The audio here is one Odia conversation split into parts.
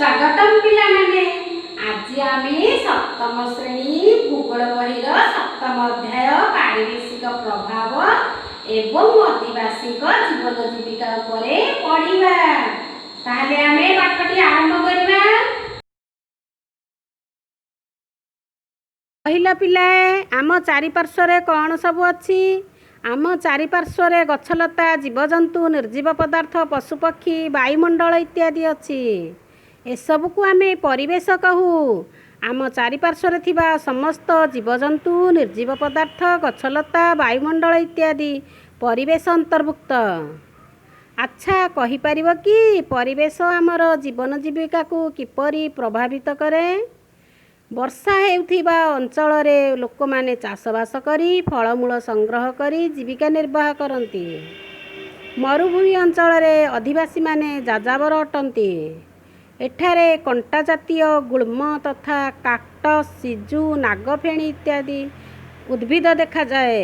ସ୍ୱାଗତମ ପିଲାମାନେ। ଆଜି ଆମେ ସପ୍ତମ ଶ୍ରେଣୀ ଭୂଗୋଳ ବହିର ସପ୍ତମ ଅଧ୍ୟାୟ ପାରିବେଶିକ ପ୍ରଭାବ ଏବଂ ଅଧିବାସୀଙ୍କ ଜୀବନ ଜୀବିକା ଉପରେ ପଢ଼ିବା। ତାହେଲେ ଆମେ ପାଠଟି ଆରମ୍ଭ କରିବା। କହିଲ ପିଲାଏ, ଆମ ଚାରିପାର୍ଶ୍ୱରେ କ'ଣ ସବୁ ଅଛି? ଆମ ଚାରିପାର୍ଶ୍ୱରେ ଗଛଲତା, ଜୀବଜନ୍ତୁ, ନିର୍ଜୀବ ପଦାର୍ଥ, ପଶୁପକ୍ଷୀ, ବାୟୁମଣ୍ଡଳ ଇତ୍ୟାଦି ଅଛି। ଏସବୁକୁ ଆମେ ପରିବେଶ କହୁ। ଆମ ଚାରିପାର୍ଶ୍ୱରେ ଥିବା ସମସ୍ତ ଜୀବଜନ୍ତୁ, ନିର୍ଜୀବ ପଦାର୍ଥ, ଗଛଲତା, ବାୟୁମଣ୍ଡଳ ଇତ୍ୟାଦି ପରିବେଶ ଅନ୍ତର୍ଭୁକ୍ତ। ଆଚ୍ଛା, କହିପାରିବ କି ପରିବେଶ ଆମର ଜୀବନ ଜୀବିକାକୁ କିପରି ପ୍ରଭାବିତ କରେ? ବର୍ଷା ହେଉଥିବା ଅଞ୍ଚଳରେ ଲୋକମାନେ ଚାଷବାସ କରି, ଫଳମୂଳ ସଂଗ୍ରହ କରି ଜୀବିକା ନିର୍ବାହ କରନ୍ତି। ମରୁଭୂମି ଅଞ୍ଚଳରେ ଅଧିବାସୀମାନେ ଯାଯାବର ଅଟନ୍ତି। ଏଠାରେ କଣ୍ଟା ଜାତୀୟ ଗୁଳ୍ମ ତଥା କାକ୍ଟସ୍, ସିଜୁ, ନାଗଫେଣୀ ଇତ୍ୟାଦି ଉଦ୍ଭିଦ ଦେଖାଯାଏ।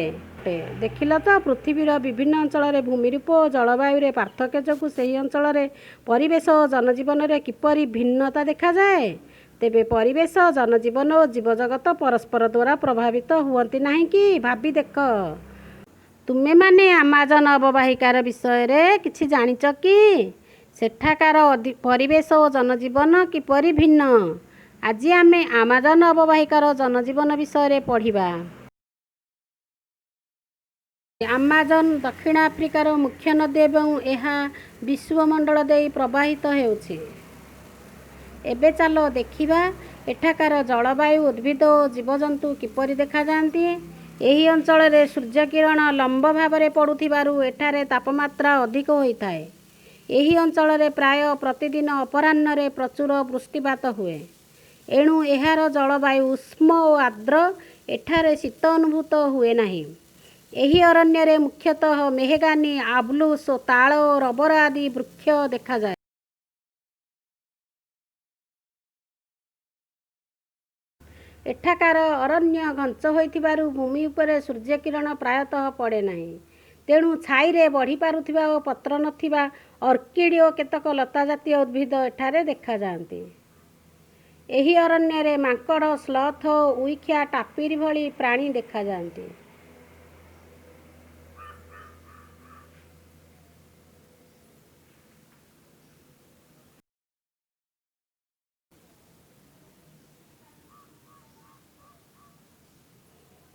ଦେଖିଲ ତ, ପୃଥିବୀର ବିଭିନ୍ନ ଅଞ୍ଚଳରେ ଭୂମିରୂପ ଓ ଜଳବାୟୁରେ ପାର୍ଥକ୍ୟ ଯୋଗୁଁ ସେହି ଅଞ୍ଚଳରେ ପରିବେଶ ଓ ଜନଜୀବନରେ କିପରି ଭିନ୍ନତା ଦେଖାଯାଏ। ତେବେ ପରିବେଶ, ଜନଜୀବନ ଓ ଜୀବଜଗତ ପରସ୍ପର ଦ୍ୱାରା ପ୍ରଭାବିତ ହୁଅନ୍ତି ନାହିଁ କି? ଭାବି ଦେଖ। ତୁମେମାନେ ଆମାଜନ ଅବବାହିକାର ବିଷୟରେ କିଛି ଜାଣିଛ କି? ସେଠାକାର ପରିବେଶ ଓ ଜନଜୀବନ କିପରି ଭିନ୍ନ? ଆଜି ଆମେ ଆମାଜନ ଅବବାହିକାର ଜନଜୀବନ ବିଷୟରେ ପଢ଼ିବା। ଆମାଜନ ଦକ୍ଷିଣ ଆଫ୍ରିକାର ମୁଖ୍ୟ ନଦୀ ଏବଂ ଏହା ବିଷୁବମଣ୍ଡଳ ଦେଇ ପ୍ରବାହିତ ହେଉଛି। ଏବେ ଚାଲ ଦେଖିବା ଏଠାକାର ଜଳବାୟୁ, ଉଦ୍ଭିଦ ଓ ଜୀବଜନ୍ତୁ କିପରି ଦେଖାଯାଆନ୍ତି। ଏହି ଅଞ୍ଚଳରେ ସୂର୍ଯ୍ୟକିରଣ ଲମ୍ବ ଭାବରେ ପଡ଼ୁଥିବାରୁ ଏଠାରେ ତାପମାତ୍ରା ଅଧିକ ହୋଇଥାଏ। ଏହି ଅଞ୍ଚଳରେ ପ୍ରାୟ ପ୍ରତିଦିନ ଅପରାହ୍ନରେ ପ୍ରଚୁର ବୃଷ୍ଟିପାତ ହୁଏ। ଏଣୁ ଏହାର ଜଳବାୟୁ ଉଷ୍ମ ଓ ଆର୍ଦ୍ର। ଏଠାରେ ଶୀତ ଅନୁଭୂତ ହୁଏ ନାହିଁ। ଏହି ଅରଣ୍ୟରେ ମୁଖ୍ୟତଃ ମେହଗାନି, ଆବ୍ଲୁସ୍, ତାଳ ଓ ରବର ଆଦି ବୃକ୍ଷ ଦେଖାଯାଏ। ଏଠାକାର ଅରଣ୍ୟ ଘଞ୍ଚ ହୋଇଥିବାରୁ ଭୂମି ଉପରେ ସୂର୍ଯ୍ୟକିରଣ ପ୍ରାୟତଃ ପଡ଼େ ନାହିଁ। ତେଣୁ ଛାଇରେ ବଢ଼ିପାରୁଥିବା ଓ ପତ୍ର ନଥିବା ଅର୍କିଡ୍ ଓ କେତେକ ଲତା ଜାତୀୟ ଉଦ୍ଭିଦ ଏଠାରେ ଦେଖାଯାଆନ୍ତି। ଏହି ଅରଣ୍ୟରେ ମାଙ୍କଡ଼, ସ୍ଲଥ, ଉଇଖିଆ, ଟାପିର୍ ଭଳି ପ୍ରାଣୀ ଦେଖାଯାଆନ୍ତି।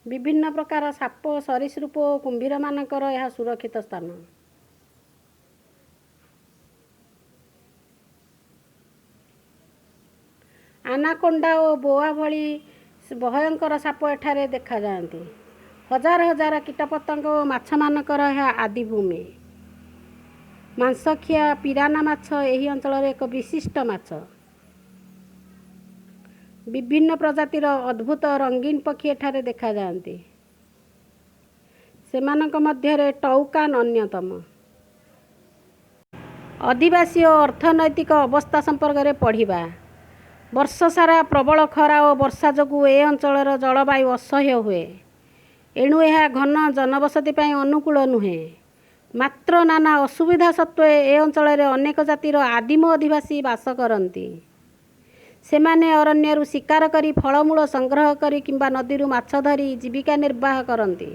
ବିଭିନ୍ନ ପ୍ରକାର ସାପ, ସରୀସୃପ ଓ କୁମ୍ଭୀରମାନଙ୍କର ଏହା ସୁରକ୍ଷିତ ସ୍ଥାନ। ଆନାକୋଣ୍ଡା ଓ ବୋଆ ଭଳି ଭୟଙ୍କର ସାପ ଏଠାରେ ଦେଖାଯାଆନ୍ତି। ହଜାର ହଜାର କୀଟପତଙ୍ଗ ଓ ମାଛମାନଙ୍କର ଏହା ଆଦିଭୂମି। ମାଂସଖିଆ ପିରାନା ମାଛ ଏହି ଅଞ୍ଚଳର ଏକ ବିଶିଷ୍ଟ ମାଛ। ବିଭିନ୍ନ ପ୍ରଜାତିର ଅଦ୍ଭୁତ ରଙ୍ଗୀନ ପକ୍ଷୀ ଏଠାରେ ଦେଖାଯାଆନ୍ତି। ସେମାନଙ୍କ ମଧ୍ୟରେ ଟଉକାନ୍ ଅନ୍ୟତମ। ଅଧିବାସୀ ଓ ଅର୍ଥନୈତିକ ଅବସ୍ଥା ସମ୍ପର୍କରେ ପଢ଼ିବା। ବର୍ଷସାରା ପ୍ରବଳ ଖରା ଓ ବର୍ଷା ଯୋଗୁଁ ଏ ଅଞ୍ଚଳର ଜଳବାୟୁ ଅସହ୍ୟ ହୁଏ। ଏଣୁ ଏହା ଘନ ଜନବସତି ପାଇଁ ଅନୁକୂଳ ନୁହେଁ। ମାତ୍ର ନାନା ଅସୁବିଧା ସତ୍ତ୍ୱେ ଏ ଅଞ୍ଚଳରେ ଅନେକ ଜାତିର ଆଦିମ ଅଧିବାସୀ ବାସ କରନ୍ତି। ସେମାନେ ଅରଣ୍ୟରୁ ଶିକାର କରି, ଫଳମୂଳ ସଂଗ୍ରହ କରି କିମ୍ବା ନଦୀରୁ ମାଛ ଧରି ଜୀବିକା ନିର୍ବାହ କରନ୍ତି।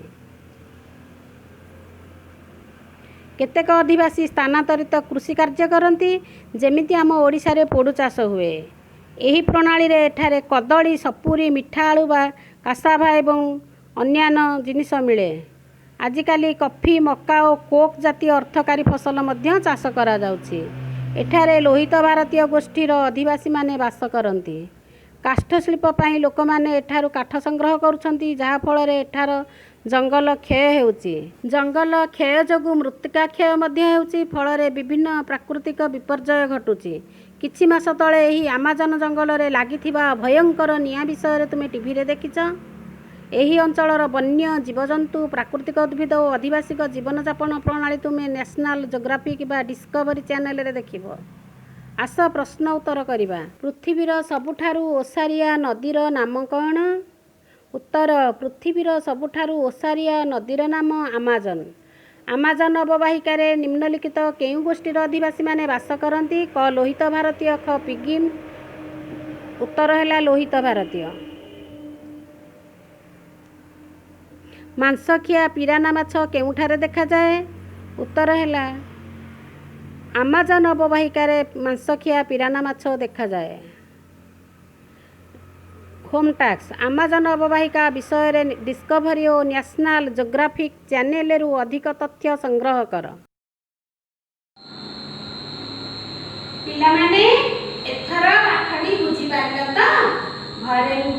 କେତେକ ଅଧିବାସୀ ସ୍ଥାନାନ୍ତରିତ କୃଷି କାର୍ଯ୍ୟ କରନ୍ତି, ଯେମିତି ଆମ ଓଡ଼ିଶାରେ ପୋଡ଼ୁ ଚାଷ ହୁଏ। ଏହି ପ୍ରଣାଳୀରେ ଏଠାରେ କଦଳୀ, ସପୁରୀ, ମିଠା ଆଳୁ ବା କାସାଭା ଏବଂ ଅନ୍ୟାନ୍ୟ ଜିନିଷ ମିଳେ। ଆଜିକାଲି କଫି, ମକା ଓ କୋକ୍ ଜାତୀୟ ଅର୍ଥକରୀ ଫସଲ ମଧ୍ୟ ଚାଷ କରାଯାଉଛି। ଏଠାରେ ଲୋହିତ ଭାରତୀୟ ଗୋଷ୍ଠୀର ଅଧିବାସୀମାନେ ବାସ କରନ୍ତି। କାଷ୍ଠଶିଳ୍ପ ପାଇଁ ଲୋକମାନେ ଏଠାରୁ କାଠ ସଂଗ୍ରହ କରୁଛନ୍ତି, ଯାହାଫଳରେ ଏଠାର ଜଙ୍ଗଲ କ୍ଷୟ ହେଉଛି। ଜଙ୍ଗଲ କ୍ଷୟ ଯୋଗୁଁ ମୃତ୍ତିକା କ୍ଷୟ ମଧ୍ୟ ହେଉଛି। ଫଳରେ ବିଭିନ୍ନ ପ୍ରାକୃତିକ ବିପର୍ଯ୍ୟୟ ଘଟୁଛି। କିଛି ମାସ ତଳେ ଏହି ଆମାଜନ ଜଙ୍ଗଲରେ ଲାଗିଥିବା ଭୟଙ୍କର ନିଆଁ ବିଷୟରେ ତୁମେ ଟିଭିରେ ଦେଖିଛ। ଏହି ଅଞ୍ଚଳର ବନ୍ୟ ଜୀବଜନ୍ତୁ, ପ୍ରାକୃତିକ ଉଦ୍ଭିଦ ଓ ଅଧିବାସୀଙ୍କ ଜୀବନଯାପନ ପ୍ରଣାଳୀ ତୁମେ ନ୍ୟାସନାଲ ଜୋଗ୍ରାଫିକ୍ ବା ଡିସ୍କଭରି ଚ୍ୟାନେଲରେ ଦେଖିବ। ଆସ ପ୍ରଶ୍ନ ଉତ୍ତର କରିବା। ପୃଥିବୀର ସବୁଠାରୁ ଓସାରିଆ ନଦୀର ନାମ କ'ଣ? ଉତ୍ତର: ପୃଥିବୀର ସବୁଠାରୁ ଓସାରିଆ ନଦୀର ନାମ ଆମାଜନ। ଆମାଜନ ଅବବାହିକାରେ ନିମ୍ନଲିଖିତ କେଉଁ ଗୋଷ୍ଠୀର ଅଧିବାସୀମାନେ ବାସ କରନ୍ତି? କ ଲୋହିତ ଭାରତୀୟ, ଖ ପିଗ୍ମି। ଉତ୍ତର ହେଲା ଲୋହିତ ଭାରତୀୟ। ମାଂସଖିଆ ପିରାନା ମାଛ କେଉଁଠାରେ ଦେଖାଯାଏ? ଉତ୍ତର ହେଲା ଆମାଜନ ଅବବାହିକାରେ ମାଂସଖିଆ ପିରାନା ମାଛ ଦେଖାଯାଏ। ହୋମ୍ ଟାସ୍କ: ଆମାଜନ ଅବବାହିକା ବିଷୟରେ ଡିସ୍କଭରି ଓ ନ୍ୟାସନାଲ ଜୋଗ୍ରାଫିକ୍ ଚ୍ୟାନେଲରୁ ଅଧିକ ତଥ୍ୟ ସଂଗ୍ରହ କର। ପିଲାମାନେ, ଏଥର ପାଠଟି ବୁଝିପାରିଲ ତ? ଘରେ ରୁହ।